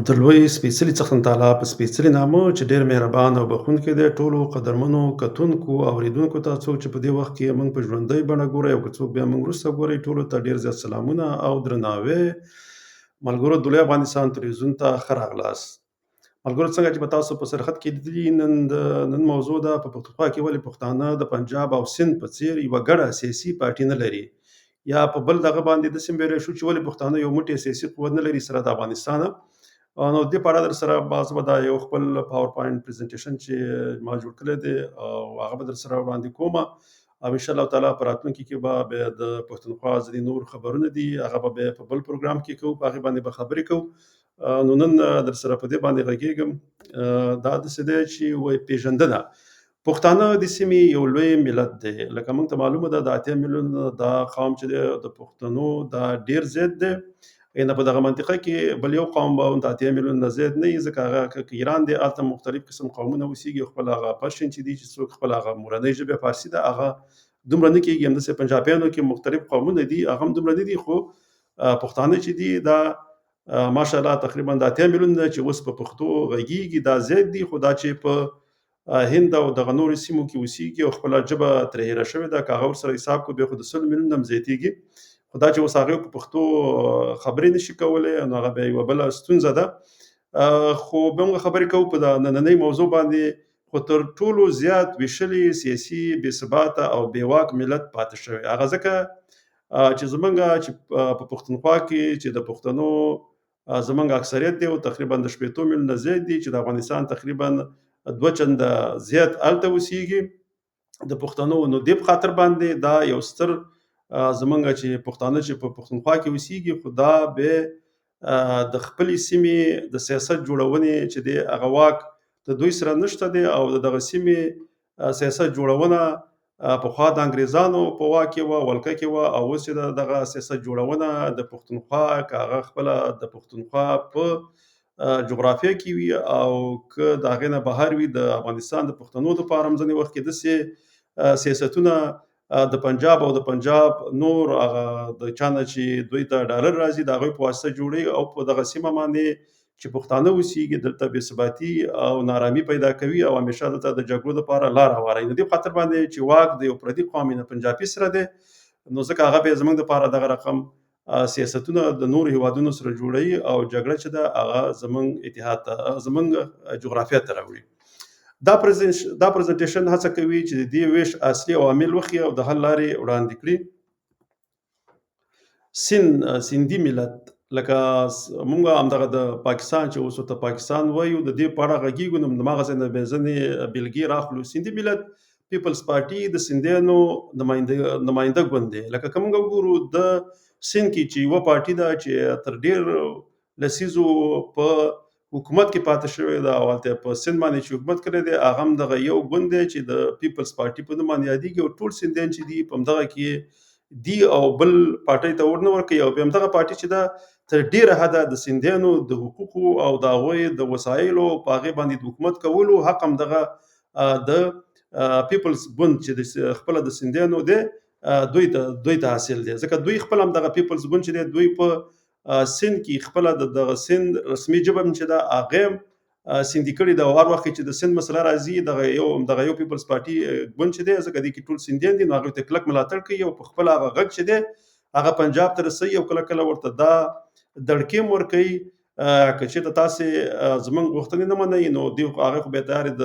د لوی سپېڅلي څښتن تعالی په سپېڅلي نامه چې ډېر مهربان او بخښونکی دی، ټولو قدرمنو کتونکو او اورېدونکو ته، څوک چې په دې وخت کې موږ په ژوندۍ بڼه ګورئ او که څوک بیا موږ وروسته ګورئ، ټولو ته ډېر زیات سلامونه او درناوی. ملګرو، د لوی افغانستان تلویزیون ته ښه راغلاست. ملګرو، څنګه چې به تاسو په سرخط کې لیدلي، نن د نن موضوع ده په پښتونخوا کې ولې پښتانه د پنجاب او سند په څېر یوه ګډه سیاسي پارټي نه لري، یا په بل دغه باندې داسې هم ویلی شو چې ولې پښتانه یو موټی سیاسي قوت نه لري سره د افغانستانه. نو دې په اړه در سره به زه به دا یو خپل پاورپاینټ پریزنټیشن چې ما جوړ کړی دی او هغه به در سره وړاندې کوم، او ان شاء الله تعالی په راتلونکي کې به بیا د پښتونخوا ځینې نور خبرونه دي هغه به بیا په بل پروګرام کې کوو، په هغې باندې به خبرې کوو. نو نن در سره په دې باندې غږېږم. دا داسې دی چې وایي پېژندنه پښتانه د سیمې یو لوی ملت دی. لکه موږ ته معلومه ده د 80 میلیون دا قوم چې دی د پښتنو دا ډیر زیات دی، یعنې په دغه منطقه کې بل یو قوم به هم د 80 میلیون نه زیات نه وي، ځکه هغه که ایران دی هلته مختلف قسم قومونه اوسېږي، خپل هغه پرشین چې دي چې څوک خپل هغه مورنۍ ژبه فارسي ده هغه دومره نه کېږي. همداسې پنجابیانو کې مختلف قومونه دي هغه هم دومره نه دي، خو پښتانه چې دي دا ماشاءالله تقریبا د 80 میلیون چې اوس په پښتو غږېږي دا زیات دي، خو دا چې په هند او دغه نورو سیمو کې اوسېږي او خپله ژبه ترې هېره شوې ده، که هغه ورسره حساب کړو بیا خو د 100 میلیون هم زیاتېږي، خو دا چې اوس هغوی په پښتو خبرې نه شي کولی نو هغه بیا یوه بله ستونزه ده. خو بیا موږ خبرې کوو په دا نننۍ موضوع باندې، خو تر ټولو زیات ویشلي سیاسي بې ثباته او بې واک ملت پاتې شوی. هغه ځکه چې زمونږ چې په پښتونخوا کې چې د پښتنو زمونږ اکثریت دی او تقریبا د 60 میلیون نه زیات دي، چې د افغانستان تقریبا 2 چنده زیات هلته اوسېږي د پښتنو، نو دې په خاطر باندې دا یو ستر زمونږ چې پښتانه چې په پښتونخوا کې اوسېږي، خو دا به د خپلې سیمې د سیاست جوړونې چې دی هغه واک د دوی سره نشته دی، او د دغه سیمې سیاست جوړونه پخوا د انګریزانو په واک کې وه، ولکه کې وه، او اوس چې دغه سیاست جوړونه د پښتونخوا که هغه خپله د پښتونخوا په جغرافیه کې وي او که د هغې نه بهر وي، د افغانستان د پښتنو دپاره هم ځینې وخت کې داسې سیاستونه د پنجاب او د پنجاب نور هغه د چا نه چې دوی ته ډالر راځي د هغوی په واسطه جوړوي، او په دغه سیمه باندې چې پښتانه اوسېږي دلته بې ثباتي او نارامی پیدا کوي او همیشه دلته د جګړو دپاره لار هواروي. نو دې په خاطر باندې چې واک د یو پردي قوم یعنې پنجابي سره دی، نو ځکه هغه بیا زموږ دپاره دغه رقم سیاستونه د نورو هیوادونو سره جوړوي او جګړه چې ده هغه زموږ اتحاد ته، زموږ جغرافیا ته راوړي. دا پرزنټیشن هڅه کوي چې د دې ویش اصلي عوامل وښيي او د حل لارې وړاندې کړي. سندي ملت لکه موږ همدغه د پاکستان چې اوس ورته پاکستان وایو د دې په اړه غږېږو، نو هماغه ځای نه به ځینې بېلګې راخلو. سندي ملت پیپلز پارټي د سندیانو نماینده ګوند دی. لکه که موږ وګورو د سند کې چې یوه پارټي ده چې تر ډېر لسیزو په حکومت کې پاتې شوې ده او هلته په سند باندې چې حکومت کړی دی هغه هم دغه یو ګوند دی چې د پیپلز پارټي په نوم باندې یادېږي، او ټول سندیان چې دي په همدغه کې دي او بل پارټۍ ته ور نه ورکوي. او بیا همدغه پارټي چې ده تر ډېره حده د سندیانو د حقوقو او د هغوی د وسایلو په هغې باندې د حکومت کولو حق هم دغه د پیپلز ګوند چې خپله د سندیانو دی، دوی ته حاصل دی، ځکه دوی خپل هم دغه پیپلز ګوند چې دی دوی په سند کې خپله د دغه سند رسمي ژبه هم چې ده هغه هم سندي کړې ده، او هر وخت چې د سند مسله راځي دغه یو پیپلز پارټي ګوند چې دی، ځکه دې کې ټول سندیان دي، نو هغوی ته کلک ملاتړ کوي او په خپله هغه غږ چې دی هغه پنجاب ته رسوي او کله کله ورته دا دړکې هم ورکوي، که چېرته تاسې زموږ غوښتنې نه منئ نو دوی خو هغه خو بیا تیار د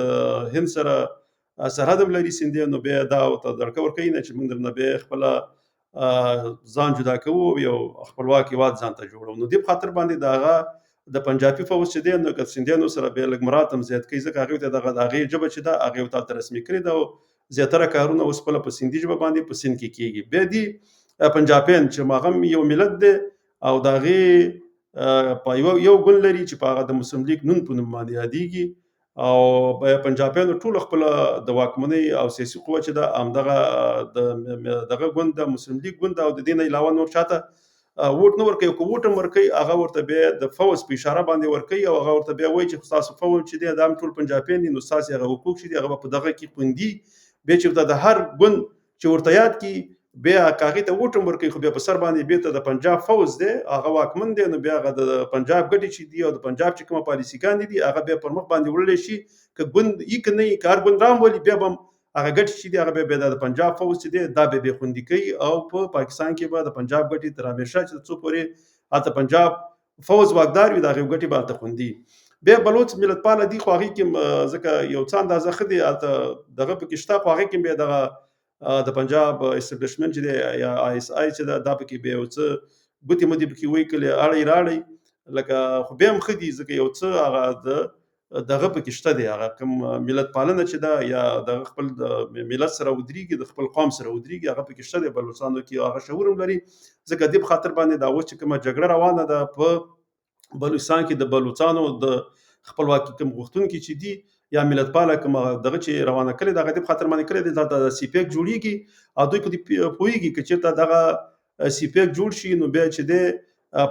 هند سره سرحد هم لري سندیان، نو بیا دا ورته دړکه ورکوي نه چې موږ درنه بیا خپله ځان جدا کوو او یو خپلواک هېواد ځان ته جوړوو. نو دې په خاطر باندې د هغه د پنجابي فوځ چې دی نو که سندیانو سره بیا لږ مرات هم زیات کوي، ځکه هغوی ته دغه د هغې ژبه چې ده هغې ورته هلته رسمي کړې ده او زیاتره کارونه اوس خپله په سندي ژبه باندې په سند کې کېږي. بیا دي پنجابیان چې هغه هم یو ملت دی او د هغې په یو ګوند لري چې په هغه د مسلم لیګ نون په نوم باندې یادېږي، او بیا پنجابیانو ټولو خپله د واکمنۍ او سیاسي قوه چې ده همدغه دغه ګوند د مسلم لیګ ګوند ده، او د دې نه علاوه نور چاته ووټ نه ورکوي، او که ووټ هم ورکوي هغه ورته بیا د فوځ په اشاره باندې ورکوي، او هغه ورته بیا وایي چې ستاسو فوځ چې دی دا هم ټول پنجابیان دي، نو ستاسې هغه حقوق چې دي هغه به په دغه کې خوندي. بیا چې ورته د هر ګوند چې ورته یاد کړي بیا که هغې ته ووټ هم ورکوي، خو بیا په سر باندې بیرته د پنجاب فوځ دی، هغه واکمن دی، نو بیا هغه د پنجاب ګټې چې دي او د پنجاب چې کومه پالیسیګانې دي هغه بیا پر مخ باندې وړلی شي. که ګوند یي که نه یي، که هر ګوند رام ولي، بیا به هم هغه ګټې چې دي هغه بیا د پنجاب فوځ چې دی دا بیا بې خوندي کوي، او په پاکستان کې به د پنجاب ګټې تر همیشه چې څو پورې هلته پنجاب فوځ واکدار وي د هغې ګټې به هلته خوندي. بیا بلوڅ ملتپاله دي، خو هغې کې ځکه یو څه اندازه ښه دی هلته دغه پکې شته، خو هغې کې بیا دغه د پنجاب اسټبلشمنټ چې دی یا آی اس آی چې ده دا پکې بیا یو څه ګوتې متې پکې ویکلې اړی راړی لکه، خو بیا هم ښه دي ځکه یو څه هغه د دغه پکې شته دی، هغه کوم ملت پالنه چې ده یا دغه خپل د ملت سره ودرېږي، د خپل قوم سره ودرېږي، هغه پکې شته دی بلوڅانو کې، هغه شعور هم لري. ځکه دې په خاطر باندې دا اوس چې کومه جګړه روانه ده په بلوچستان کې د بلوڅانو د خپلواکي کوم غوښتونکي چې دي یا ملتپاله کوم دغه چې روانه کړې ده، هغه دې په خاطر باندې کړې ده دلته د سی پیک جوړیږي او دوی په دې پوهېږي که چېرته دغه سی پیک جوړ شي نو بیا چې دی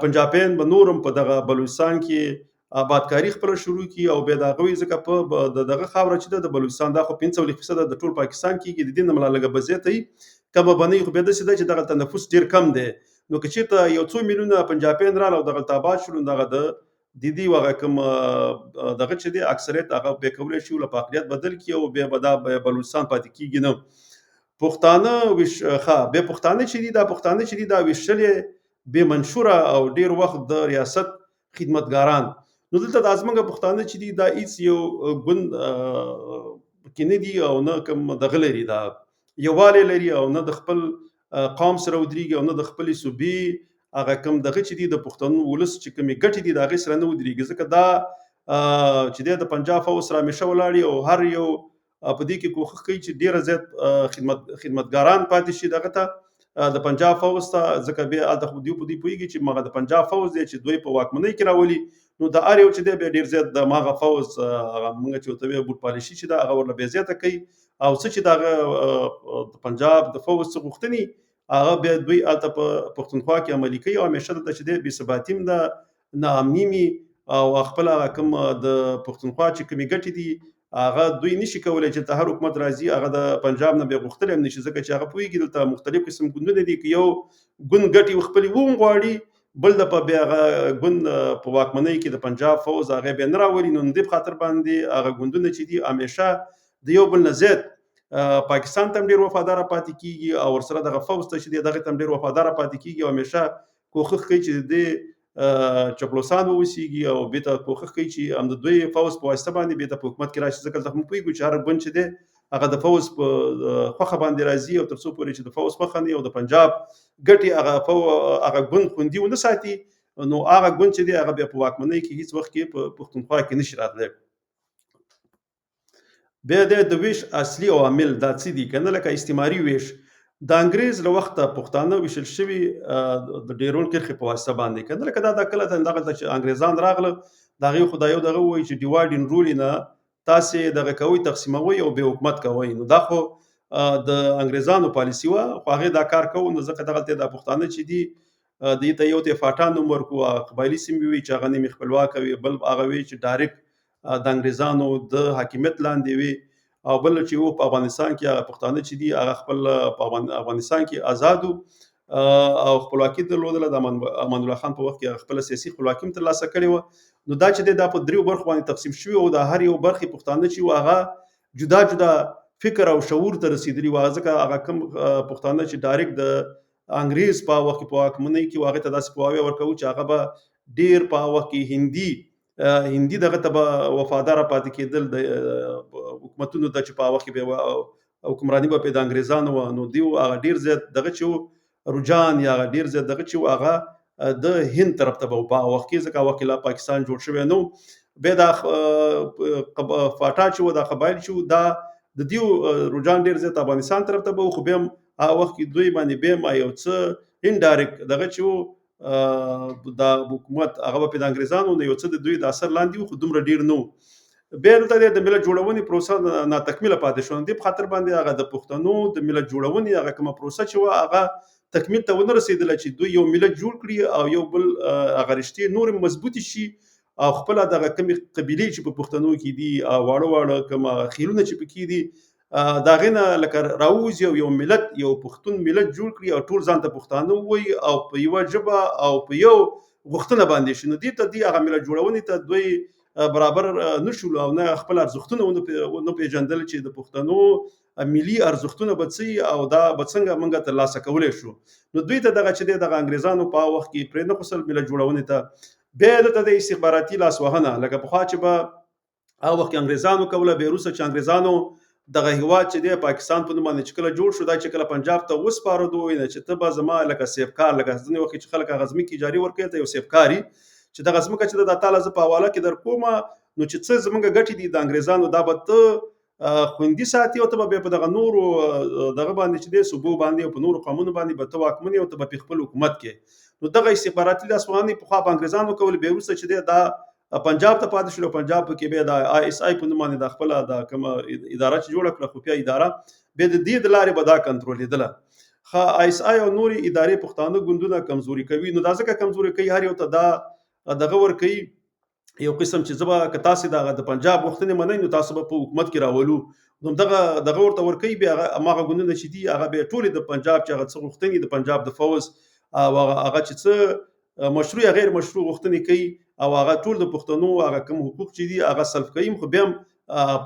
پنجابیان به نور هم په دغه بلوچستان کې آبادکاري خپله شروع کړي، او بیا د هغوی ځکه په د دغه خاوره چې ده د بلوچستان دا خو 45% د ټول پاکستان کېږي، د دې نه ملا لږه به زیاته وي کمه به نه وي، خو بیا داسې ده چې دغلته نفوس ډېر کم دی، نو که چېرته یو څو میلیونه پنجابیان راغله او دغلته آباد شول نو دغه د د دې هغه کوم دغه چې دی اکثریت هغه بیا کولی شي له په اقلیت بدل کړي، او بیا به دا بلوچستان پاتې کېږي نه. پښتانه ویش ښه بیا پښتانه چې دي دا پښتانه چې دي دا ویشلې بې منشوره او ډېر وخت د ریاست خدمتګاران. نو دلته دا زمونږ پښتانه چې دي دا هیڅ یو ګوند کې نه دي او نه کوم دغه لري، دا یووالی لري او نه د خپل قوم سره ودرېږي او نه د خپلې صوبې هغه کوم دغه چې دي د پښتنو ولس چې کومې ګټې دي د هغې سره نه ودرېږي، ځکه دا چې دی د پنجاب فوځ سره همیشه ولاړ او هر یو په دې کې کوښښ کوي چې ډېره زیات خدمتګاران پاتې شي دغه ته د پنجاب فوځ ته، ځکه بیا هلته خو دوی په دې پوهېږي چې مغه د پنجاب فوځ دی چې دوی په واکمنۍ کې راولي، نو د هر یو چې دی بیا ډېر زیات د ماغه فوځ هغه موږ چې ورته وایو بوټ پالیشي چې ده هغه ورله بیا زیاته کوي، او څه چې د هغه د پنجاب د فوځ څه غوښتنې هغه بیا دوی هلته په پښتونخوا کې عملي کوي، او همیشه دلته چې دی بې ثباتي هم ده، ناامني مي، او خپله هغه کوم د پښتونخوا چې کومې ګټې دي هغه دوی نشي کولی چې دلته هر حکومت راځي هغه د پنجاب نه بیا غوښتلی هم نشي، ځکه چې هغه پوهېږي دلته مختلف قسم ګوندونه دي، که یو ګوند ګټې خپلې وغواړي بل دفعه بیا هغه ګوند په واکمنۍ کې د پنجاب فوځ هغه بیا نه راولي، نو دې په خاطر باندې هغه ګوندونه چې دي همیشه د یو بل نه زیات پاکستان ته هم ډېر وفاداره پاتې کېږي او ورسره دغه فوځ ته چې دی دغه ته هم ډېر وفاداره پاتې کېږي، او همیشه کوښښ کوي چې د دې چپلوسان واوسېږي او بیرته کوښښ کوي چې هم د دوی فوځ په واسطه باندې بیرته په حکومت کې راشي، ځکه دلته موږ پوهېږو چې هر ګوند چې دی هغه د فوځ په خوښه باندې راځي، او تر څو پورې چې د فوځ خوښه نه او د پنجاب ګټې هغه ګوند خوندي ونه ساتي نو هغه ګوند چې دی هغه بیا په واکمنۍ کې هیڅ وخت کې په پښتونخوا کې نشي راتلی. بیا د ویش اصلي عوامل دا څه دي که نه، لکه استعماري ویش د انګرېز له وخته پښتانه ویشل شوي د ډیرون کرښې په واسطه باندې که نه، لکه دا کله دغلته چې انګرېزان راغله د هغې خو دا یو دغه ووایي چې ډیوایډ اینډ رول نه تاسې دغه کوئ تقسیموئ او بې حکومت کوئ، نو دا خو د انګرېزانو پالیسي وه، خو هغې دا کار کوو، نو ځکه دغلته دا پښتانه چې دي دې ته یو ته فاټا نوم ورکړو، هغه قبایلي سیمې وي چې هغه نیمې خپلواکه وي، بل هغه وي چې ډایرکټ د انګرېزانو د حاکمیت لاندې وي، او بل چې و په افغانستان کې هغه پښتانه چې دي هغه خپل په افغانستان کې ازادو او خپلواکي درلودله، د امان الله خان په وخت کې هغه خپله سیاسي خپلواکي هم ترلاسه کړې وه. نو دا چې دی دا په دریو برخو باندې تقسیم شوي او د هر یو برخې پښتانه چې وو هغه جدا جدا فکر او شعور ته رسېدلي وو، ځکه هغه کوم پښتانه چې ډایرکټ د انګرېز په وخت کې په واکمنۍ کې وو هغې ته داسې پوهاوی ورکوو چې هغه به ډېر په هغه وخت کې هندي دغه ته به وفاداره پاتې کېدل د حکومتونو ته چې په هغه وخت کې به حکمراني به پرې د انګرېزانو وه، نو دیو هغه ډېر زیات دغه چې و رجحان یا هغه ډېر زیات دغه چې و هغه د هند طرف ته به په هغه وخت کې، ځکه هغه وخت کې لا پاکستان جوړ شوی نه و. بیا دا فاټا چې و دا قبایل چې و دا د دیو رجحان ډېر زیات افغانستان طرف ته به و، خو بیا هم هغه وخت کې دوی باندې بیا هم یو څه انډایرکټ دغه چې و دا حکومت هغه به پرې د انګرېزانو نو یو څه د دوی د اثر لاندې و، خو دومره ډېر نه و. بیا دلته د ملت جوړونې پروسه ناتکمیله پاتې شوه، دې په خاطر باندې هغه د پښتنو د ملت جوړونې هغه کومه پروسه چې وه هغه تکمیل ته ونه رسېدله چې دوی یو ملت جوړ کړي او یو بل هغه رشتې نورې مضبوطې شي او خپله دغه کومې قبیلې چې په پښتنو کې دي او واړه واړه کوم خېلونه چې پکې دي د هغې نه لکه راووځي او یو ملت، یو پښتون ملت جوړ کړي او ټول ځان ته پښتانه ووایي او په یوه ژبه او په یو غوښتنه باندې شي. نو دې ته دوی هغه ملت جوړونې ته دوی برابر نه شول او نه خپل ارزښتونه ونه پېژندل چې د پښتنو ملي ارزښتونه به څه او دا به څنګه موږ ترلاسه کولی شو. نو دوی ته دغه چې دی دغه انګریزانو په وخت کې پرې نه خوصل ملت جوړونې ته. بیا دلته د استخباراتي لاسوهنه، لکه پخوا چې به هغه وخت کې انګریزانو کوله، بیا وروسته چې انګریزانو دغه هیواد چې دی پاکستان په نوم باندې چې کله جوړ شو، دا چې کله پنجاب ته وسپارو دوی نه چې ته به زما لکه سیبکار، لکه ځینې وخت چې خلک هغه ځمکې اجارې ورکوي ته یو سیبکاري چې دغه ځمکه چې ده دا تاله زه په حواله کې در کوم، نو چې څه زمونږ ګټې دي د انګریزانو دا به ته خوندي ساتي او ته به بیا په دغه نورو دغه باندې چې دی صوبو باندې او په نورو قومونو باندې به ته واکمن یې او ته به په خپل حکومت کې. نو دغه استخباراتي لاسوهنې پخوا به انګریزانو کولې، بیا وروسته چې دی دا پنجاب ته پاتې شول. پنجاب کې بیا د آی اس آی په نوم باندې د خپله د کومه اداره چې جوړه کړه، خفیه اداره، بیا د دې د لارې به دا کنټرولېدله. ښه آی اس آی او نورې ادارې پښتانه ګوندونه کمزوري کوي. نو دا ځکه کمزوري کوي، هر یو ته دا دغه ورکوي یو قسم چې زه به که تاسې دغه د پنجاب غوښتنې منئ نو تاسو به په حکومت کې راولو، نو دغه دغه ورته ورکوي. بیا هغه هماغه ګوندونه چې دي هغه بیا ټولې د پنجاب چې هغه څه غوښتنې د پنجاب د فوځ او هغه چې څه مشروع یا غیر مشروع غوښتنې کوي او هغه ټول د پښتنو هغه کوم حقوق چې دي هغه سلب کوي. خو بیا هم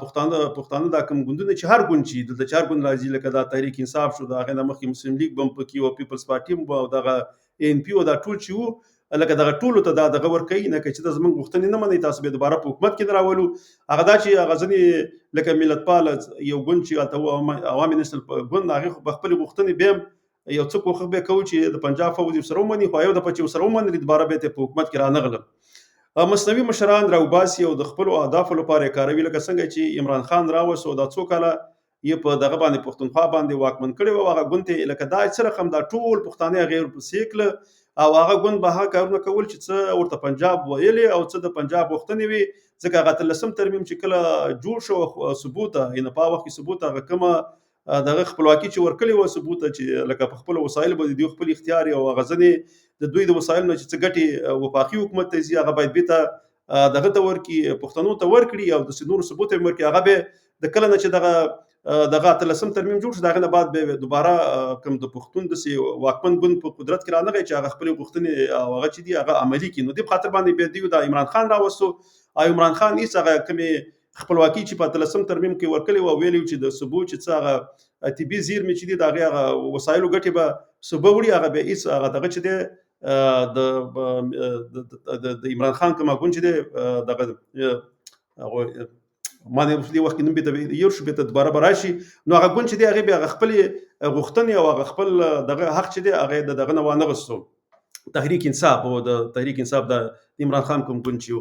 پښتانه دا کوم ګوندونه چې هر ګوند چې دلته چې هر ګوند راځي، لکه دا تحریک انصاف شو، د هغې نه مخکې مسلم لیګ به هم پکې و، پیپلز پارټي هم وه او دغه این پي او دا ټول چې وو، لکه دغه ټولو ته دا دغه ورکوي نه که چې دا زموږ غوښتنې نه منئ تاسو بیا دوباره په حکومت کې نه راولو. هغه دا چې هغه ځینې لکه ملتپال یو ګوند چې هلته عوامي نېشنل ګوند، هغې خو به خپلې غوښتنې بیا هم یو څه کوښښ به کوو چې د پنجاب فوځ یې سره ومني، خو یو دفعه چې ورسره ومنلې دوباره بیا ته په حکومت کې رانغلل. مصنوعي مشران راوباسي او د خپلو اهدافو لپاره یې کاروي، لکه څنګه چې عمران خان راوست او دا څو کاله یې په دغه باندې پښتونخوا باندې واکمن کړی و، هغه ګوند ته لکه دا څه رقم دا ټول پښتانه هغې ورپسې کړه او هغه ګوند به هغه کارونه کول چې څه ورته پنجاب ویلې او څه د پنجاب غوښتنې وې. ځکه هغه اتلسم ترمیم چې کله جوړ شو صوبو ته، یعنې په هغه وخت کې صوبو ته هغه کومه دغه خپلواکي چې ورکړې وه صوبو ته چې لکه په خپلو وسایلو باندې دوی خپل اختیار او هغه ځینې د دوی د وسایلو نه چې څه ګټې وفاقي حکومت ته ځي هغه باید بېرته دغه ته ورکړي، پښتنو ته ورکړي او داسې نورو صوبو ته یې ورکړي. هغه به د کله نه چې دغه اتلسم ترمیم جوړ شو د هغې نه بعد به دوباره کوم د پښتون داسې واکمن ګوند په قدرت کې رانغی چې هغه خپلې غوښتنې او هغه چې دي هغه عملي کړي. نو دې په خاطر باندې بیا دوی دا عمران خان راوستو او عمران خان هېڅ هغه کومې خپلواکي چې په اتلسم ترمیم کې ورکړې وه ویلي چې د صوبو چې څه هغه طبي زیرمې چې دي د هغې هغه وسایلو ګټې به صوبه وړي، هغه بیا هېڅ هغه دغه چې دی د عمران خان کوم ګوند چې دی دغه هغه ما نه په دې وخت کې نوم بېرته یو شو بېرته دوباره به راشي. نو هغه ګوند چې دی هغې بیا هغه خپلې غوښتنې او هغه خپل دغه حق چې دی هغه د دغه نه وانه غوښتو. تحریک انصاف او د تحریک انصاف د عمران خان کوم ګوند چې و،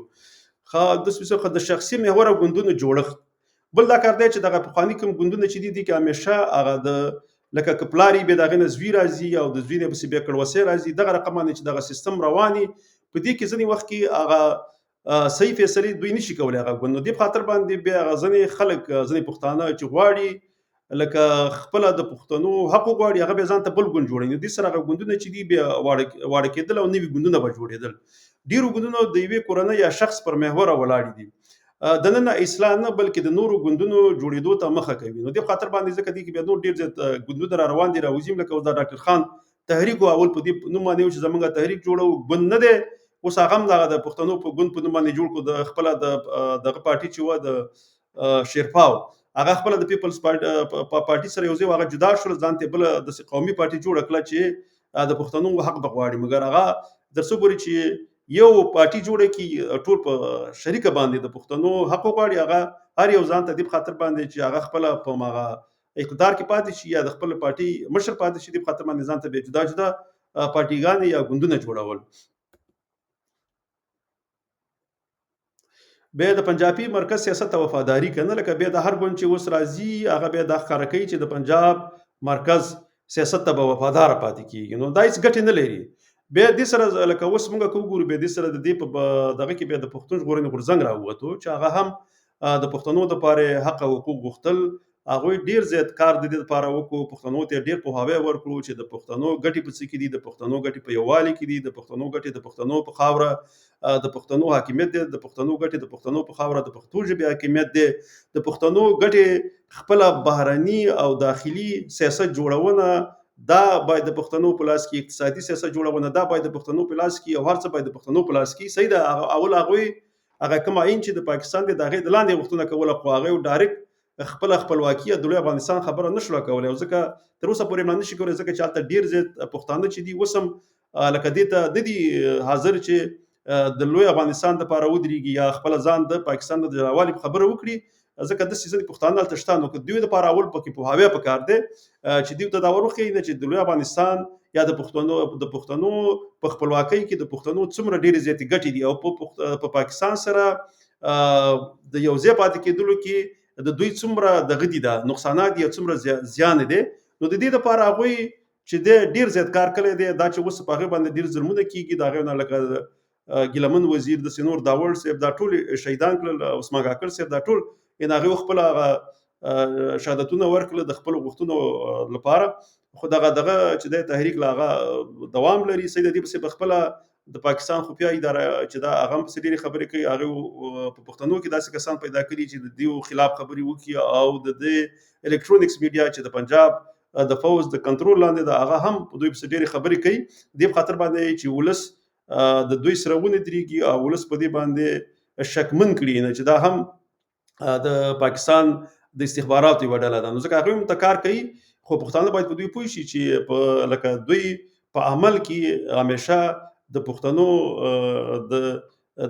ښه د شخصي محوره ګوندونو جوړښت. بل دا کار دی چې دغه پخواني کوم ګوندونه چې دي دي کې همیشه هغه د لکه که پلار یې بیا د هغې نه زوی راځي او د زوی نه پسې بیا کړوسی راځي، دغه رقم باندې چې دغه سیستم رواني په دې کې ځینې وخت کې هغه صحیح فیصلې دوی نشي کولی هغه ګوند. نو دې په خاطر باندې بیا هغه ځینې خلک ځینې پښتانه چې غواړي لکه خپله د پښتنو حق وغواړي هغه بیا ځان ته بل ګوند جوړوي. نو دې سره هغه ګوندونه چې دي بیا واړه کېدل او نوي ګوندونه به جوړېدل. ډېرو ګوندونو د یوې کورنۍ یا شخص پر محور ولاړ دي، دننه اصلاح نه بلکې د نورو ګوندونو جوړېدو ته مخه کوي. نو دې په خاطر باندې ځکه دې کې بیا نور ډېر زیات ګوندونه را روان دي راوځي، لکه اوس دا ډاکټر خان تحریک و اول په دې نوم باندې و چې زمونږ تحریک جوړو ګوند نه دی، اوس هغه هم دغه د پښتنو په ګوند په نوم باندې جوړ کړو. د خپله د دغه پارټي چې وه د شیرپاو هغه خپله د پیپلز پارټي سره یو ځای هغه جدا شول، ځان ته بله داسې قومي پارټي جوړه کړه چې د پښتنو حق به غواړي. مګر هغه تر څو پورې چې یو پارټي جوړه کړي ټول په شریکه باندې د پښتنو حق وغواړي، هغه هر یو ځان ته دې په خاطر باندې چې هغه خپله په هماغه اقتدار کې پاتې شي یا د خپل پارټي مشر پاتې شي، دې په خاطر باندې ځان ته بیا جدا جدا پارټیګانې یا ګوندونه جوړول. بیا د پنجابي مرکز سیاست ته وفاداري کنه، لکه بیا د هر ګوند چې اوس راځي هغه بیا دا ښکاره کوي چې د پنجاب مرکز سیاست ته به وفادار پاتې کیږي، نو دا هیڅ ګټې نه لري. بیا دې سره لکه اوس موږ که وګورو بیا دې سره د دې په دغه کې بیا د پښتون ژغورنې غورځنګ راووتو چې هغه هم د پښتنو دپاره حق او حقوق غوښتل. هغوی ډېر زیات کار د دې لپاره وکړو، پښتنو ته ډېر پوهاوی ورکړو چې د پښتنو ګټې په څه کې دي، د پښتنو ګټې په یووالي کې دي، د پښتنو ګټې د پښتنو په خاوره د پښتنو حاکمیت دی، د پښتنو ګټې د پښتنو په خاوره د پښتو ژبې حاکمیت دی، د پښتنو ګټې خپله بهرني او داخلي سیاست جوړونه دا باید د پښتنو په لاس کې، اقتصادي سیاست جوړونه دا باید د پښتنو په لاس کې، او هر څه باید د پښتنو په لاس کې. صحیح ده، هغه اول هغوی هغه کوم آیین چې د پاکستان دی د هغې د لاندې غوښتنه کوله، خو هغه ډایرکټ خپله خپلواکي یا د لوی افغانستان خبره نه شوله کولی، او ځکه تر اوسه پورې هم نه شي کولی، ځکه چې هلته ډېر زیات پښتانه چې دي اوس هم لکه دې ته نه دي حاضر چې د لوی افغانستان دپاره ودرېږي یا خپله ځان د پاکستان د جلاوالي په خبره وکړي، ځکه داسې ځینې پښتانه هلته شته. نو که دوی دپاره اول پکې پوهاوی پکار دی چې دوی ته دا ور وښیي نه چې د لوی افغانستان یا د پښتنو په خپلواکۍ کې د پښتنو څومره ډېرې زیاتې ګټې دي، او په پاکستان سره د یو ځای پاتې کېدلو کې د دوی څومره دغه دي، دا نقصانات دي، څومره زیان دی. نو د دې دپاره هغوی چې دی ډېر زیات کار کړی دی، دا چې اوس په هغې باندې ډېر ظلمونه کېږي، د هغې نه لکه ګیلمن وزیر، داسې نور داوړ صاحب دا ټول شهیدان کړل، عثمان کاکړ صاحب دا ټول یعنې هغې خپله هغه شهادتونه ورکړل د خپلو غوښتنو لپاره. خو دغه چې دی تحریک له هغه دوام لري. صحیح ده، دې پسې په خپله د پاکستان خفیه اداره چې دا هغه هم پسې ډېرې خبرې کوي، هغې په پښتنو کې داسې کسان پیدا کړي چې د دیو خلاف خبرې وکړي، او د دې الکترونیکس میډیا چې د پنجاب د فوځ د کنټرول لاندې ده هغه هم په دوی پسې ډېرې خبرې کوي، دې په خاطر باندې چې ولس د دوی سره ونه درېږي او ولس په دې باندې شکمن کړي نه چې دا هم د پاکستان د استخباراتو یوه ډله ده. نو ځکه هغوی هم ته کار کوي، خو پښتانه باید په دوی پوه شي چې په لکه دوی په عمل کې همیشه د پښتنو د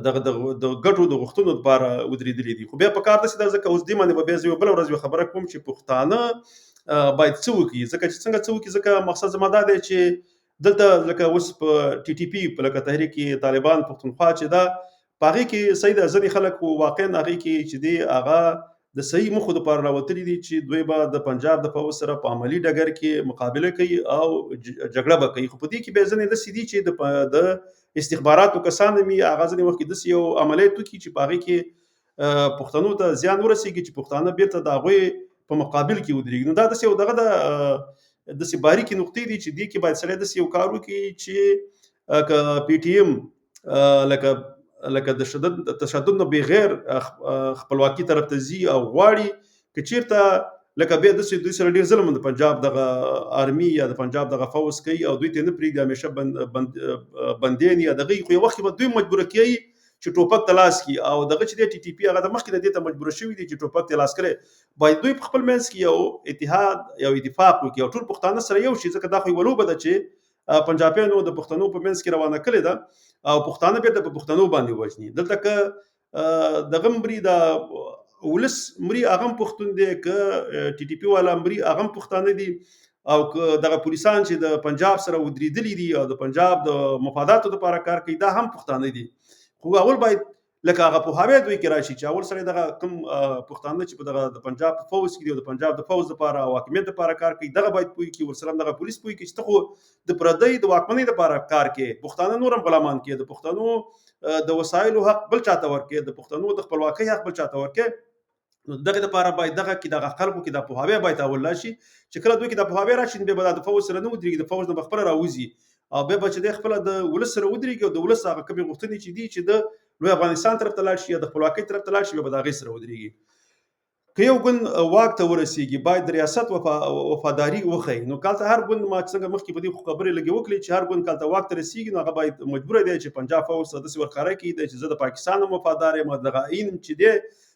دغه د ګټو د غوښتنو لپاره ودرېدلي دي. خو بیا په کار داسې ده، ځکه اوس دې باندې به بیا زه یوه بله ورځ یوه خبره کوم چې پښتانه باید څه وکړي، ځکه چې څنګه څه وکړي، ځکه مقصد زما دا دی چې دلته لکه اوس په ټي ټي پي په لکه تحریک طالبان پښتونخوا چې ده په هغې کې صحیح ده، ځینې خلک واقعا هغې کې چې دی هغه د صحیح موخو دپاره راوتلي دي چې دوی به د پنجاب د پوځ سره په عملي ډګر کې مقابله کوي او جګړه به کوي. خو په دې کې بیا ځینې داسې دي چې د استخباراتو کسان مې هغه ځینې وخت کې داسې یو عملیات وکړي چې په هغې کې پښتنو ته زیان ورسېږي، چې پښتانه بېرته د هغوی په مقابل کې ودرېږي. نو دا داسې یو دغه ده، داسې باریکې نقطې دي چې دې کې باید سړی داسې یو کار وکړي چې که پي ټي ایم لکه د تشدد نه بغیر خپلواکي طرف ته ځي او غواړي که چیرته لکه بیا داسې دوی سره ډېر ظلم د پنجاب دغه آرمي یا د پنجاب دغه فوځ کوي او دوی ته نه پرېږدي، همیشه بندیان یا دغه، خو یو وخت کې به دوی مجبوره کوي چې ټوپک ته لاس کړي، او دغه چې دی ټي ټي پي هغه د مخکې نه دې ته مجبوره شوي دي چې ټوپک ته لاس کړي. باید دوی په خپل منځ کې یو اتحاد یو اتفاق وکړي او ټول پښتانه سره یو شي، ځکه دا خو یوه لوبه ده چې پنجابیانو د پښتنو په منځ کې روانه کړې ده او پښتانه بېرته په پښتنو باندې وژني. دلته که دغه مري د ولس مري هغه هم پښتون دی، که ټي ټي پي والا مري هغه هم پښتانه دي، او که دغه پولیسان چې د پنجاب سره ودرېدلي دي او د پنجاب د مفاداتو لپاره کار کوي دا هم پښتانه دي. خو اول باید لکه هغه پوهاوی دوی کې راشي چې اول سره دغه کوم پښتانه چې په دغه د پنجاب په فوځ کې دي او د پنجاب د فوځ لپاره او حاکمیت لپاره کار کوي دغه باید پوه کړي، ورسره دغه پولیس پوه کړي چې ته خو د پردۍ د واکمنۍ لپاره کار کوې، پښتانه نور هم غلامان کوې، د پښتنو د وسایلو حق بل چاته ورکوې، د پښتنو د خپلواکۍ حق بل چاته ورکوې. نو دغه لپاره باید دغه کې دغه خلکو کې دا پوهاوی باید اول راشي چې کله دوی کې دا پوهاوی راشي نو بیا به دا د فوځ سره نه ودرېږي، د فوځ نه به خپله راوځي او بیا به چې دی خپله د ولس سره ودرېږي او د ولس هغه کومې غوښتنې چې دي چې د لوی افغانستان طرف ته لاړ شي یا د خپلواکۍ طرف ته لاړ شي بیا به د هغې سره ودرېږي. که یو ګوند واک ته ورسیږي باید د ریاست وفاداري وښیي. نو کالته هر ګوند ما څنګه مخکې په دې خو خبرې لږې وکړې چې هر ګوند کالته واک ته رسیږي نو هغه باید مجبور دی چې پنجاب فوځ ته داسې ورښکاره کړي دی چې زه د پاکستان هم وفادار یم، دغه آیین چې دی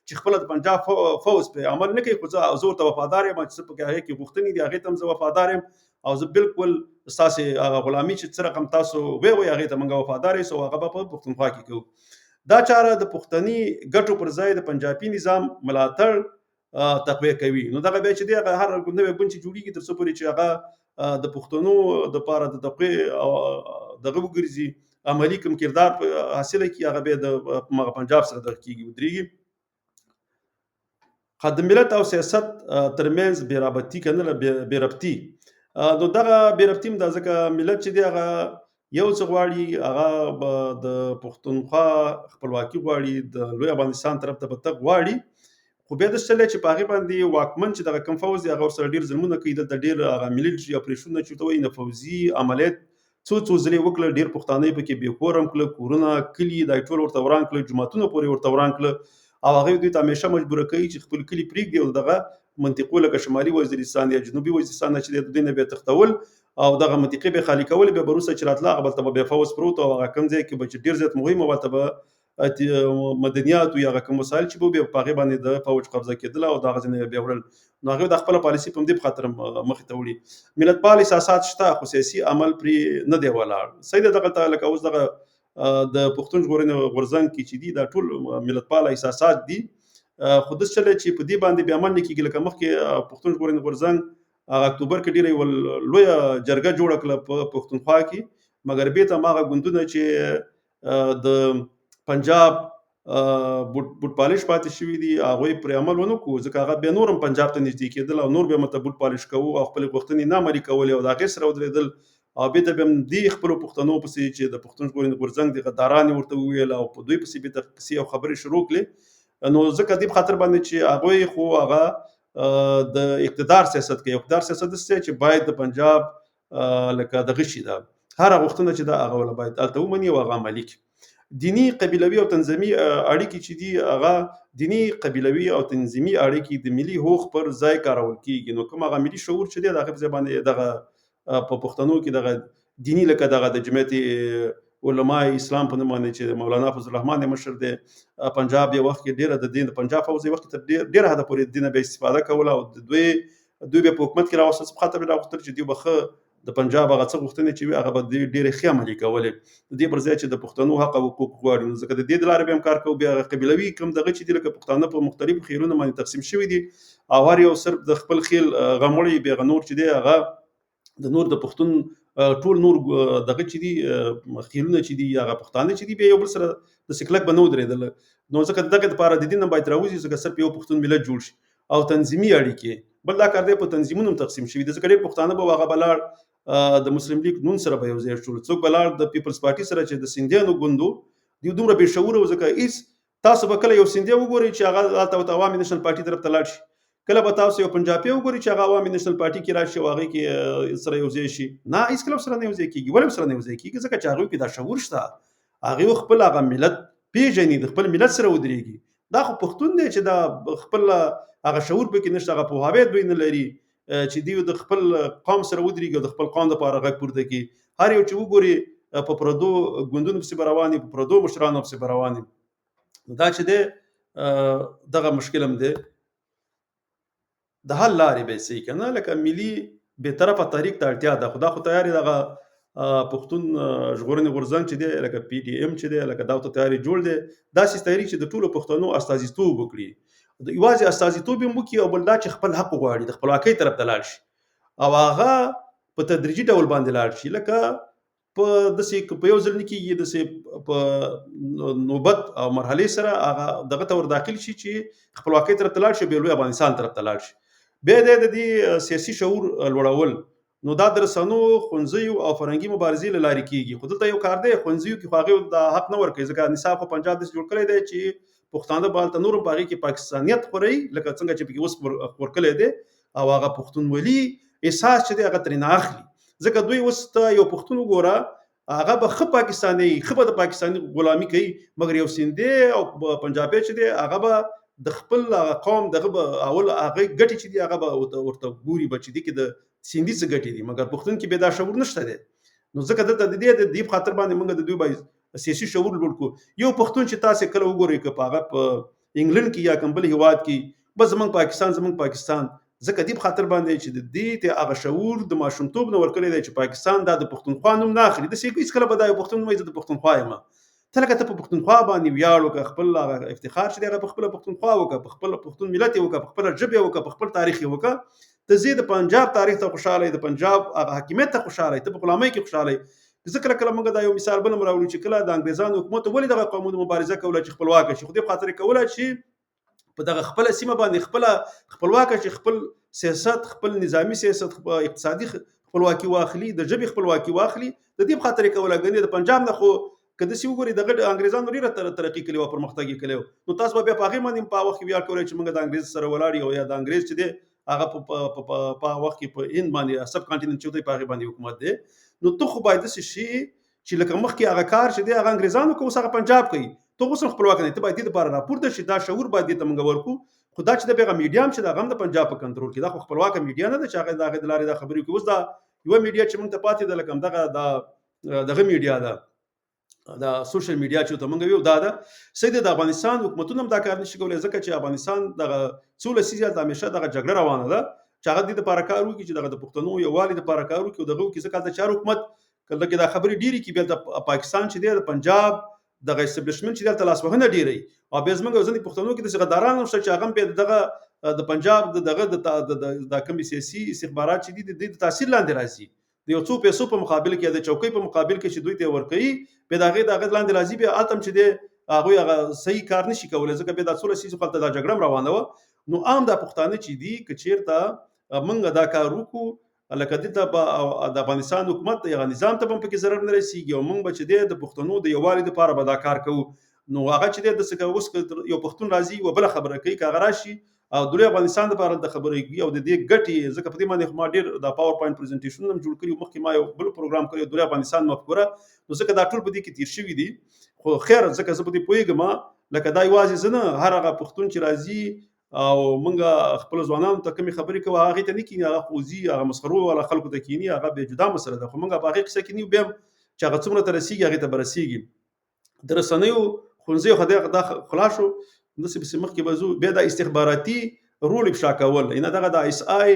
چې خپله د پنجاب فوځ پرې عمل نه کوي خو زه ورته وفادار یم چې څه پکې هغې کې غوښتنې دي هغې ته هم زه وفادار یم او زه بالکل ستاسې هغه غلامي چې څه رقم تاسو وی وایي هغې ته موږ وفادار یو، هغه به په پښتونخوا کې کوو. دا چاره د پښتني ګټو پر ځای د پنجابي نظام ملاتړ تقویه کوي. نو دغه بیا چې دی هغه هر نوی ګوند چې جوړیږي تر څو پورې چې هغه د پښتنو دپاره د تقویې او دغه وګرځي عملي کوم کردار حاصله کړي هغه بیا د هغه پنجاب سره دغه کېږي ودرېږي. د ملت او سیاست ترمنځ بې رابطي که نه بې ربطي، نو دغه بې ربطي هم ده، ځکه ملت چې دی هغه یو څه غواړي، هغه به د پښتونخوا خپلواکي غواړي، د لوی افغانستان طرف ته به تګ غواړي، خو بیا داسې چلی چې په هغې باندې واکمن چې دغه کوم فوځ دی هغه ورسره ډېر ظلمونه کوي. دلته ډېر هغه ملټري اپریشنونه چې ورته وایي نه فوځي عملیات څو څو ځلې وکړه، ډېر پښتانه یې پکې بې کوره هم کړل، کورونه، کلي دا یې ټول ورته وران کړل، جوماتونه پورې ورته وران کړل او هغوی دوی ته همیشه مجبوره کوي چې خپل کلي پرېږدي او دغه منطقو لکه شمالي وزیرستان یا جنوبي وزیرستان نه چې دی د دوی نه بیا تښتول او دغه منطقې به خالي کولې. بیا به وروسته چې راتله هغه بلته به بیا فوځ پروت او هغه کوم ځای کې به چې ډېر زیات مهم و هلته به مدنیات یا هغه کوم وسایل چې به بیا په هغې باندې د فوج قبضه کېدله او د هغه ځای نه بیا وړل. نو هغوی دا خپله پالیسي په همدې په خاطر مخې ته وړي. ملتپال احساسات شته خو سیاسي عمل پرې نه دی ولاړ. صحیح ده، دغلته لکه اوس دغه د پښتون ژغورنې غورځنګ کې چې دي دا ټول ملتپال احساسات دي، خو داسې چلی چې په دې باندې بیا عمل نه کېږي. لکه مخکې پښتون ژغورنې غورځنګ هغه اکتوبر کې ډېره یوه لویه جرګه جوړه کړه په پښتونخوا کې، مګر بېرته هماغه ګوندونه چې د پنجاب بوټ پالش پاتې شوي دي هغوی پرې عمل ونه کړو، ځکه هغه بیا نور هم پنجاب ته نږدې کېدل او نور بیا ماته بوټ پالش کوو او خپلې غوښتنې نه عملي کولې او د هغې سره ودرېدل او بېرته بیا هم دې خپلو پښتنو پسې چې د پښتون ژغورنې غورځنګ د غداران یې ورته وویل او په دوی پسې بېرته قصې او خبرې شروع کړې. نو ځکه دې په خاطر باندې چې هغوی خو هغه د اقتدار سیاست کوي. اقتدار سیاست داسې دی چې باید د پنجاب لکه دغه شي ده هره غوښتنه چې ده هغه وله باید هلته ومني او هغه عملي کړي. دیني قبیلوي او تنظیمي اړیکې چې دي هغه دیني قبیلوي او تنظیمي اړیکې د ملي هوښ پر ځای کارول کیږي. نو کوم هغه ملي شعور چې دی د هغې په ځای باندې دغه په پښتنو کې دغه دیني لکه دغه د جمعیت علماء اسلام په نوم باندې چې مولانا فضل الرحمن مشر دی، پنجاب یو وخت کې ډېره د دین د پنجاب فوځ یو وخت تر ډېره حده پورې دینه بیا استفاده کوله او دوی بیا په حکومت کې راوستل، څه په خاطر یې راوستل چې دوی به ښه د پنجاب هغه څه غوښتنې چې وي هغه به دوی ډېرې ښې عملي کولې، د دې پر ځای چې د پښتنو حق او حقوق غواړي. نو ځکه د دې د لارې به هم کار کوو. بیا هغه قبیلوي کوم دغه چې دي لکه پښتانه په مختلفو خیلونو باندې تقسیم شوي دي او هر یو صرف د خپل خیل غم وړي، بیا هغه نور چې دی هغه د نور د پښتون ټول نور دغه چې دي خیلونه چې دي هغه پښتانه چې دي بیا یو بل سره د سکلک به نه ودرېدل. نو ځکه دغه دپاره د دین نه باید راوځي، ځکه صرف یو پښتون ملت جوړ شي. او تنظیمي اړیکې بل دا کار دی په تنظیمونو هم تقسیم شوي دي، ځکه ډېر پښتانه به هغه به لاړ د مسلم لیګ نون سره به یو ځای شول، څوک به لاړ د پیپلز پارټي سره چې د سندیانو ګوند و، دوی دومره بې شعوره و، ځکه هیڅ تاسو به کله یو سندی وګورئ چې هغه هلته ورته عوامي نېشنل پارټي طرف ته لاړ شي، کله به تاسو یو پنجابي وګورئ چې هغه عوامي نېشنل پارټي کې راشي او هغې کې سره یو ځای شي، نه هیڅکله سره نه یو ځای کېږي. ولې سره نه یو ځای کېږي؟ ځکه چې هغوی کې دا شعور شته، هغوی خپل هغه ملت پېژني، د خپل ملت سره ودرېږي. دا خو پښتون دی چې دا خپل هغه شعور پکې نشته، هغه پوهاوی دوی نه لري چې دوی د خپل قوم سره ودرېږي او د خپل قوم دپاره غږ پورته کړي. هر یو چې وګوري په پردو ګوندونو پسې به روان وي، په پردو مشرانو پسې به روان وي. دا چې دی دغه مشکل هم دی. د حل لارې به یې څه وي که نه، لکه ملي بې طرفه تحریک ته اړتیا ده، خو دا خو تیارې دغه پښتون ژغورنې غورځنګ چې دی لکه پي ډي ایم چې دی لکه دا ورته تیارې جوړ دی، داسې تحریک چې د ټولو پښتنو استازیتوب وکړي، یوازې استازیتوب یې هم وکړي او بل دا چې خپل حق وغواړي، د خپلواکۍ طرف ته لاړ شي او هغه په تدریجي ډول باندې لاړ شي، لکه په داسې په یو ځل نه کېږي، داسې په نوبت او مرحلې سره هغه دغه ته ور داخل شي چې خپلواکۍ طرف ته لاړ شي، بیا لوی افغانستان طرف ته لاړ شي. بیا دی د دې سیاسي شعور لوړول، نو دا د رسنو، ښوونځیو او فرهنګي مبارزې له لارې کېږي. خو دلته یو کار دی، ښوونځیو کې خو هغې دا حق نه ورکوي، ځکه نصاب خو پنجاب داسې جوړ کړی دی چې پښتانه به هلته نور هم په هغې کې پاکستانیت خوروي، لکه څنګه چې پکې اوس خپور کړی دی، او هغه پښتونولي احساس چې دی هغه ترې نه اخلي. ځکه دوی اوس ته یو پښتون وګوره، هغه به ښه پاکستانی، ښه به د پاکستاني غلامي کوي، مګر یو سندی او پنجابی چې دی هغه به د خپل هغه قوم دغه به اول هغه ګټې چې دي هغه به ورته ګوري به چې دي کې د سندي څه ګټې دي، مګر پښتون کې بیا دا شعور نشته دی. نو ځکه دلته د دې د دې په خاطر باندې موږ د دوی باید سیاسي شعور لوړ کړو. یو پښتون چې تاسې کله وګورئ که په هغه په انګلند کې یا کوم بل هیواد کې، بس زمونږ پاکستان زمونږ پاکستان، ځکه دې په خاطر باندې چې د دې ته هغه شعور د ماشومتوب نه ورکړی دی چې پاکستان دا د پښتونخوا نوم نه اخلي. داسې هیڅکله به دا یو پښتون وایي زه د پښتونخوا یم، ته لکه ته په پښتونخوا باندې ویاړ وکړه، خپل هغه افتخار چې دی هغه په خپله پښتونخوا وکړه، په خپل پښتون ملت یې وکړه، په خپله ژبه یې وکړه، په خپل تاریخ یې وکړه. ته ځې د پنجاب تاریخ ته خوشحاله یې، د پنجاب هغه حاکمیت ته خوشحاله یې، ته په غلامۍ کې خوشحاله یې. زه کله کله موږ دا یو مثال بل هم راوړو چې کله د انګریزانو حکومت ولې دغه قومونو مبارزه کوله چې خپلواکه شي، خو دې په خاطر یې کوله چې په دغه خپله سیمه باندې خپله خپلواکه شي، خپل سیاست، خپل نظامي سیاست، اقتصادي خپلواکي واخلي، د ژبې خپلواکي واخلي. د دې په خاطر یې کوله. ګنې د پنجاب نه خو که داسې وګورئ دغه انګریزانو ډېره ترقي کړې وه، پرمختګ یې کړی و، نو تاسو به بیا په هغې باندې په هغه وخت کې ویاړ کولی چې موږ د انګریز سره ولاړ یو یا د انګریز چې دی هغه په هغه وخت کې په هند باندې سب کانټیننټ چې دی په هغې باندې حکومت دی. نو ته خو باید داسې شي چې لکه مخکې هغه کار چې دی هغه انګریزانو کوي، اوس هغه پنجاب کوي، ته اوس هم خپلواک نه، ته باید دې دپاره راپورته شي. دا شعور باید دې ته موږ ورکړو. خو دا چې د هغه میډیا هم چې د هغه هم د پنجاب په کنټرول کې، دا خو خپلواکه میډیا نه ده چې هغه د هغې د لارې دا خبرې کوي. اوس دا یوه میډیا چې موږ ته پاتې ده لکه همدغه دا دغه میډیا ده، دا سوشل میډیا چې ته مونږ ویو دا ده. صحیح ده، د افغانستان حکومتونه هم دا کار نشي کولی، ځکه چې افغانستان دغه څو لسیزې هلته همیشه دغه جګړه روانه ده چې هغه دې دپاره کار وکړي چې دغه د پښتنو یووالي دپاره کار وکړي او دغه وکړي. ځکه هلته چې هر حکومت کله کې دا خبرې ډېرې کړي، بیا هلته پاکستان چې دی د پنجاب دغه اسټبلشمنټ چې دی هلته لاسوهنه ډېروي. او بیا زموږ ځینې پښتنو کې داسې غداران هم شته چې هغه هم بیا دغه د پنجاب د دغه د کومې سیاسي استخبارات چې دي د دې د تاثیر لاندې راځي. د یو څو پیسو په مقابل کې، د چوکۍ په مقابل کې چې دوی ته ورکوي، بیا د هغې د هغې لاندې راځي. بیا هلته هم چې دی هغوی هغه صحیح کار نشي کولی، ځکه بیا دا څو لسیزې خو هلته دا جګړه هم روانه وه. نو عام دا پښتانه چې دي که چېرته موږ دا کار وکړو، لکه دلته به د افغانستان حکومت هغه نظام ته به هم پکې ضرر نه رسېږي، او موږ به چې دی د پښتنو د یووالي دپاره به دا کار کوو. نو هغه چې دی داسې که اوس یو پښتون راځي یوه بله خبره کوي، که هغه راشي او د لوی افغانستان دپاره دلته خبرې کوي او د دې ګټې، ځکه په دې باندې خو ما ډېر دا پاور پوینټ پریزنټیشن هم جوړ کړي، مخکې ما یو بل پروګرام کړی د لوی افغانستان مفکوره، نو ځکه دا ټول په دې کې تېر شوي دي. خو خیر، ځکه زه په دې پوهېږم، لکه دا یوازې زه نه، هر هغه پښتون چې راځي او موږ خپلو ځوانانو ته کومې خبرې کوو هغې ته نه کښېني، هغه خو ځي هغه مسخرو والا خلکو ته کښېني، هغه بیا جدا مسله ده. خو موږ په هغې قصه کې نه یو، بیا هم چې هغه څومره ته رسېږي هغې ته به رسېږي. د رسنیو ښوونځیو خو دا خلاص شو، داسې پسې مخکې به ځو. بیا دا استخباراتي رول افشا کول، یعنې دغه د آی اس آی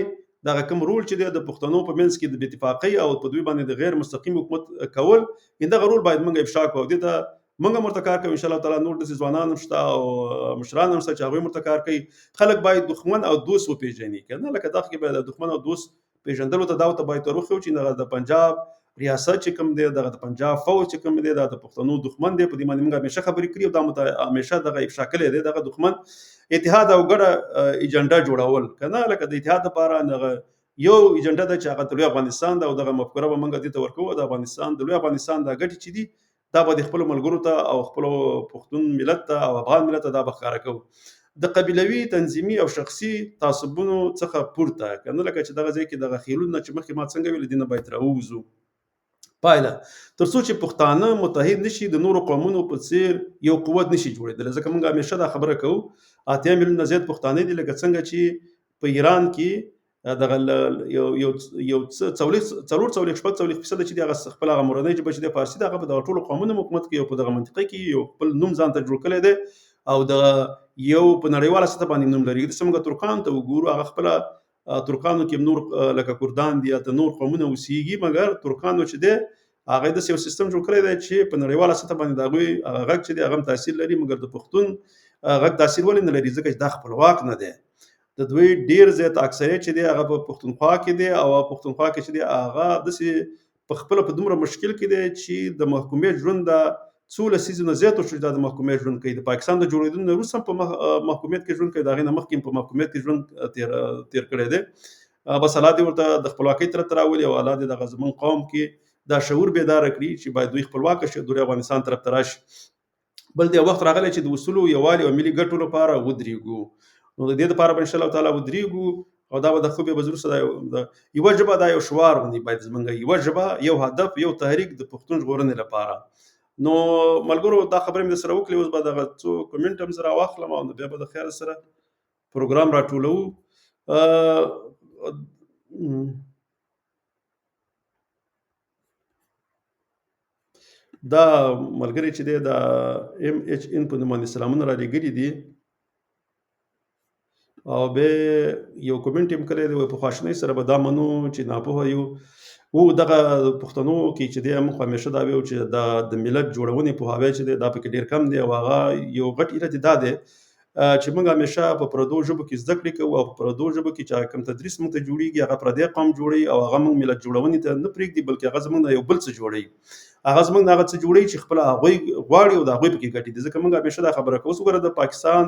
دغه کوم رول چې دی د پښتنو په منځ کې د بې اتفاقۍ او په دوی باندې د غیر مستقیم حکومت کول، یعنې دغه رول باید موږ افشا کړو. او دې ته موږ هم ورته کار کوو ان شاء الله تعالی. نور داسې ځوانان هم شته او مشران هم شته چې هغوی هم ورته کار کوي. خلک باید دښمن او دوست وپېژني، که نه لکه دغه کې باید دښمن او دوست پېژندلو ته دا ورته باید وروښیو چې دغه د پنجاب ریاست چې کوم دی، دغه د پنجاب فوج چې کوم دی، دا د پښتنو دښمن دی. په دې باندې موږ همیشه خبرې کړي او دا مو ته همیشه دغه افشا کړی دی، دغه دښمن. اتحاد او ګډه ایجنډا جوړول، که نه لکه د اتحاد دپاره دغه یو ایجنډا ده چې هغه د لوی افغانستان ده، او دغه مفکوره به موږ دې ته ورکوو. د افغانستان د لوی افغانستان دا ګټې چې دي دا به د خپلو ملګرو ته او خپلو پښتون ملت ته او افغان ملت ته دا به ښکاره کوو. د قبیلوي، تنظیمي او شخصي تعصبونو څخه پورته، که نه لکه چې دغه ځای کې دغه خیلونه چې مخکې ما څنګه ویل دې نه باید راووځو. پایله، تر څو چې پښتانه متحد نشي د نورو قومونو په څیر یو قوت نشي جوړېدلی. ځکه موږ همیشه دا خبره کوو، 80 میلیونه زیات پښتانه دي، لکه څنګه چې په ایران کې دغه یو یو یو 44 46% چې دی هغه خپله هغه مورنۍ ژبه چې دی فارسي ده، هغه په دغه ټولو قومونو حکومت کوي او په دغه منطقه کې یو خپل نوم ځان ته جوړ کړی دی او د یو په نړیواله سطح باندې نوم لري. داسې موږ ترکانو ته وګورو، هغه خپله ترکانو کې نور لکه کردان دي، هلته نور قومونه اوسېږي، مګر ترکانو چې دی هغه داسې یو سیستم جوړ کړی دی چې په نړیواله سطح باندې د هغوی هغه غږ چې دی هغه هم تاثیر لري. مګر د پښتون غږ تاثیر ولې نه لري؟ ځکه چې دا خپلواک نه دی. د دوی ډېر زیات اکثریت چې دی هغه په پښتونخوا کې دی، او پښتونخوا کې چې دی هغه داسې په خپله په دومره مشکل کې دی چې د محکومیت ژوند دا څو لسیزو نه زیات شو چې دا د محکومیت ژوند کوي. د پاکستان د جوړېدو نه وروسته هم په محکومیت کې ژوند کوي، د هغې نه مخکې هم په محکومیت کې ژوند تېر کړی دی. بس الله دې ورته د خپلواکۍ طرف ته راولي او الله دې دغه زموږ قوم کې دا شعور بیدار کړي چې باید دوی خپلواک شي، دوی افغانستان طرف ته راشي. بل دی وخت راغلی چې د اصولو، یووالي او ملي ګټو لپاره ودرېږو. نو د دې لپاره به ان شاء الله تعالی ودرېږو. او دا به د خو به وروسته دا یوه ژبه دا یو شعار غوندې باید زمونږ یوه ژبه، یو هدف، یو تحریک د پښتون ژغورنې لپاره. نو ملګرو دا خبرې مې درسره وکړې، اوس به دغه څو کمنټ هم زه راواخلم او بیا به د خیر سره پروګرام راټولوو. دا ملګری چې دی دا ایم ایچ ان په نوم باندې سلامونه را لېږلي دي او به یو کومنټ هم کړی دی، وایي په خواشینۍ سره به دا منو چې ناپوهه یو. او دغه پښتنو کې چې دی موږ خو همیشه دا ویو چې دا د ملت جوړونې پوهاوی چې دی دا پکې ډېر کم دی، او هغه یو غټ علت دا دی چې موږ همیشه په پردو ژبو کې زده کړې کوو، او په پردو ژبو کې چې هغه کوم تدریس موږ ته جوړېږي هغه پردی قوم جوړوي، او هغه موږ ملت جوړونې ته نه پرېږدي، بلکې هغه زموږ نه یو بل څه جوړوي، هغه زموږ نه هغه څه جوړوي چې خپله هغوی غواړي او د هغوی پکې ګټې دي. ځکه موږ همیشه دا خبره کوو، اوس وګوره د پاکستان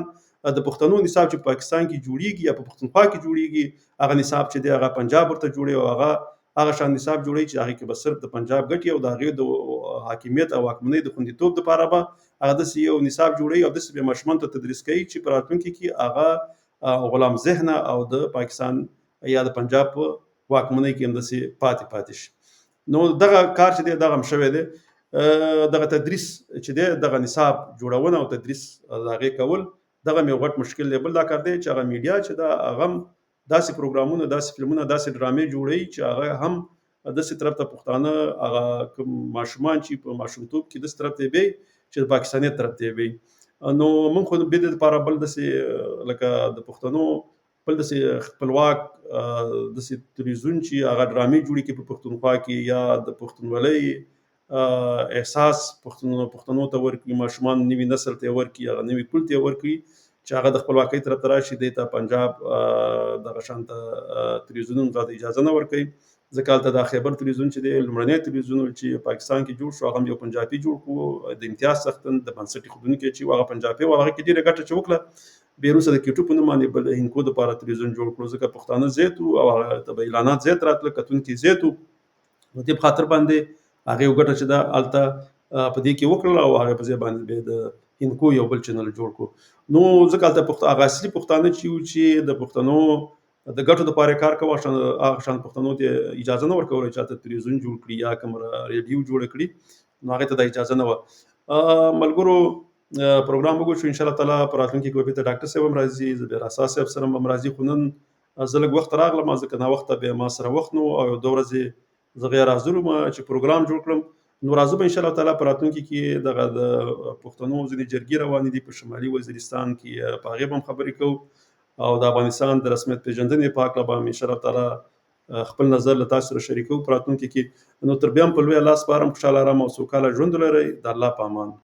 د پښتنو نصاب چې په پاکستان کې جوړېږي یا په پښتونخوا کې جوړېږي، هغه نصاب چې دی هغه پنجاب ورته جوړوي، او هغه هغه شان نصاب جوړوي چې هغې کې به صرف د پنجاب ګټي او د هغې د حاکمیت او واکمنۍ د خوندیتوب دپاره به هغه داسې یو نصاب جوړوي او داسې به ماشومانو ته تدریس کوي چې په راتلونکي کې هغه غلام ذهنه او د پاکستان یا د پنجاب په واکمنۍ کې همداسې پاتې پاتې شي. نو دغه کار چې دی دغه هم شوی دی. دغه تدریس چې دی، دغه نصاب جوړونه او تدریس د هغې کول، دغه مې غټ مشکل دی. بل دا کار دی چې هغه میډیا چې دا هغه هم داسې پروګرامونه، داسې فلمونه، داسې ډرامې جوړوي چې هغه هم داسې طرف ته پښتانه، هغه کوم ماشومان چې په ماشومتوب کې داسې طرف ته بیایي چې د پاکستانیت طرف ته بیایي. نو موږ خو بې دې لپاره بل داسې لکه د پښتنو بل داسې خپلواک داسې تلویزیون چې هغه ډرامې جوړې کړي په پښتونخوا کې، یا د پښتونولۍ احساس پښتنو ته ورکړي، ماشومان نوي نسل ته ورکړي، هغه نوي کول ته ورکړي چې هغه د خپلواکۍ طرف ته راشي. دی ته پنجاب دغه شان ته تلویزیونونو ته اجازه نه ورکوي، ځکه هلته د خیبر تلویزیون چې دی لومړنی تلویزیون چې پاکستان کې جوړ شو، هغه هم یو پنجابي جوړ کړو، د امتیاز څښتن د بنسټ ایښودونکی چې هغه پنجابي و، هغه کې ډېره ګټه چې وکړه. بیا وروسته د کیټو په نوم باندې بل هندکو دپاره تلویزیون جوړ کړو، ځکه پښتانه زیات وو او هغه ته به اعلانات زیات راتله، کتونکي زیات وو. نو دې په خاطر باندې هغې یو ګټه چې ده هلته په دې کې وکړله او هغې په ځای باندې بیا د هندکو یو بل چینل جوړ کړو. نو ځکه هلته هغه اصلي پښتانه چې وو چې د پښتنو د ګټو دپاره یې کار کوه، هغه شان پښتنو ته اجازه نه ورکوله چې هلته تلویزیون جوړ کړي یا کوم ریډیو جوړه کړي، نو هغې ته دا اجازه نه وه. ملګرو، پروګرام وګورئ شو، ان شاء الله تعالی په راتلونکي کې به بېرته ډاکټر صاحب هم راځي، زه بیا راسا صاحب سره هم راځي. خو نن زه لږ وخت راغلم ځکه ناوخته بیا ما سره وخت نه و او یو دوه ورځې زه غیر حاضر وم چې پروګرام جوړ کړم. نو راځو به ان شاء الله تعالی په راتلونکي کې دغه د پښتنو ځینې جرګې روانې دي په شمالي وزیرستان کې، په هغې به هم خبرې کوو او د افغانستان د رسمیت پېژندنې په هکله به هم ان شاء الله تعالی خپل نظر له تاسو سره شریکوو په راتلونکي کې. نو تر بیا هم په لوی الله سپارم، خوشحاله، ارام او سوکاله ژوند ولرئ. د الله په امان.